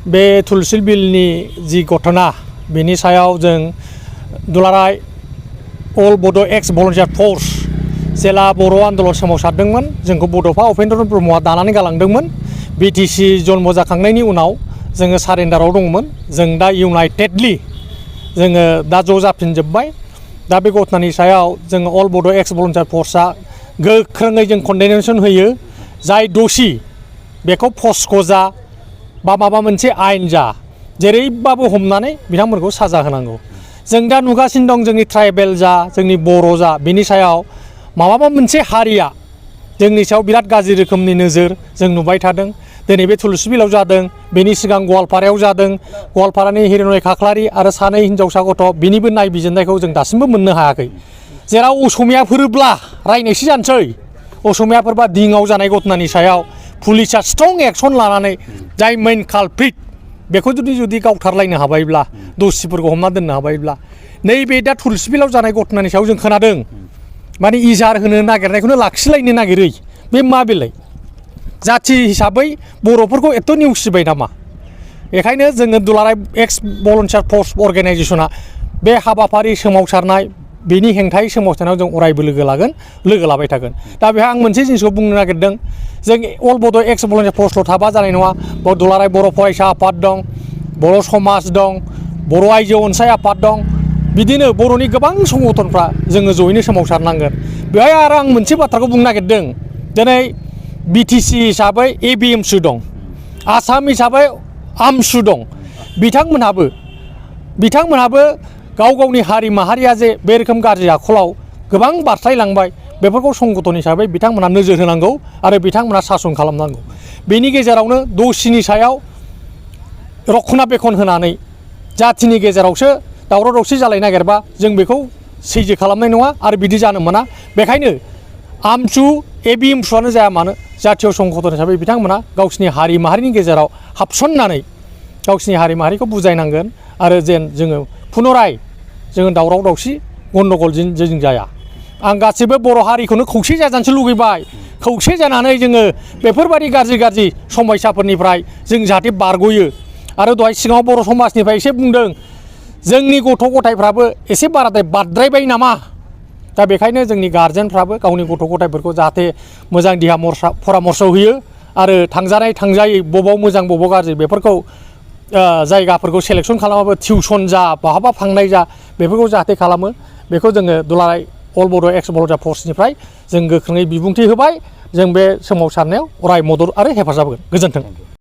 बे थुलसिल बिलनि जि घटना बेनि सायाव जों दुलाराय अल बड' एक्स भलन्टियार फर्स जेला बर' आन्दलन सोमावसारदोंमोन जोंखौ बड'फा उपेन्द्र ब्रह्मआ दानानै गालांदोंमोन बिटिसि जन्म जाखांनायनि उनाव जोङो सारेन्डाराव दंमोन जों दा इउनाइटेडलि जोङो दा ज' जाफिनजोब्बाय दा बे घटनानि सायाव जोङो अल बड' एक्स भलन्टियार फर्सआ गोख्रोङै जों कन्डेनेसन होयो जाय दोषी बेखौ पस्क' जा बा माबा मोनसे आयेन जा जेरैबाबो हमनानै बिथांमोनखौ साजा होनांगौ जों दा नुगासिनो दं जोंनि ट्राइबेल जा जोंनि बर' जा बिनि सायाव माबा मोनसे हारिया जोंनि सायाव बिराद गाज्रि रोखोमनि नोजोर जों नुबाय थादों दिनै बे थुलसिबिलाव जादों बेनि सिगां गवालपारायाव जादों गवालपारानि हिरण्य खाख्लारि आरो सानै हिनजावसा गथ' बिनिबो नायबिजिरनायखौ जों दासिमबो मोननो हायाखै जेराव असमियाफोरब्ला रायनायसो जानोसै असमियाफोरबा दिङाव जानाय घटनानि सायाव पुलिसा स्ट्रं एक्सन लानानै जाय मेइन कालप्रिट बेखौ जुदि गावथारलायनो हाबायब्ला दसिफोरखौ हमना दोननो हाबायब्ला नैबे दा थुलसिबिलाव जानाय घटनानि सायाव जों खोनादों माने इजार होनो नागिरनायखौनो लाखिलायनो नागिरै बे मा बेलाय जाथि हिसाबै बर'फोरखौ एथ' नेवसिबाय नामा बेखायनो जोङो दुलाराय एक्स भलन्टियार फर्स अर्गेनाइजेसना बे हाबाफारि सोमावसारनाय बेनि हेंथायै सोमावसारनायाव जों अरायबो लोगो लाबाय थागोन दा बेहा आं मोनसे जिनिसखौ बुंनो नागिरदों जों अल बड' एक्स भलन्टियार फर्सल' थाबा जानाय नङा दुलाराय बर' फरायसा आफाद दं बर' समाज दं बर' आइजो अनसाय आफाद दं बिदिनो बर'नि गोबां संगठनफ्रा जोङो जयैनो सोमावसारनांगोन बेवहाय आरो आं मोनसे बाथ्राखौ बुंनो नागिरदों दिनै बिटिसि हिसाबै एबिएमसु दं आसाम हिसाबै आमसु दं बिथांमोनहाबो गाव गावनि हारि माहारिया जे बे रोखोम गाज्रि आखलाव गोबां बारस्लायलांबाय बेफोरखौ संगठन हिसाबै बिथांमोनहा नोजोर होनांगौ आरो बिथांमोनहा सासन खालामनांगौ बेनि गेजेरावनो दसिनि सायाव रक्षनाबेक्षन होनानै जाथिनि गेजेरावसो दावराव दावसि जालायनो नागिरबा जों बेखौ सैज्य खालामनाय नङा आरो बिदि जानो मोना बेखायनो आमसु एबिएमसुआनो जाया मानो जातीय संगठन हिसाबै बिथांमोना गावसिनि हारि माहारिनि गेजेराव हाबसननानै गावसिनि हारि माहारिखौ बुजायनांगोन आरो जेन जोङो पुनराय जोङो दावराव दावसि गन्दगलजों जों जाया आं गासिबो बर' हारिखौनो खौसे जाजानोसो लुगैबाय खौसे जानानै जोङो बेफोरबायदि गाज्रि समयसाफोरनिफ्राय जों जाहाथे बारग'यो आरो दहाय सिगाङाव बर' समाजनिफ्राय एसे बुंदों जोंनि गथ' गथायफ्राबो एसे बाद्रायबाय नामा दा बेखायनो जोंनि गारजेनफ्राबो गावनि गथ' गथायफोरखौ जाहाथे मोजां देहा परामर्श होयो आरो थांजायै बबाव मोजां बबाव गाज्रि बेफोरखौ जायगाफोरखौ सेलेक्सन खालामाबो टिउसन जा बहाबा फांनाय जा बेफोरखौ जाहाथे खालामो बेखौ जोङो दुलाराय अल बड' एक्स भलन्टियार फर्सनिफ्राय जों गोख्रोङै बिबुंथि होबाय जों बे सोमावसारनायाव अराय मदद आरो हेफाजाब होगोन गोजोन्थों।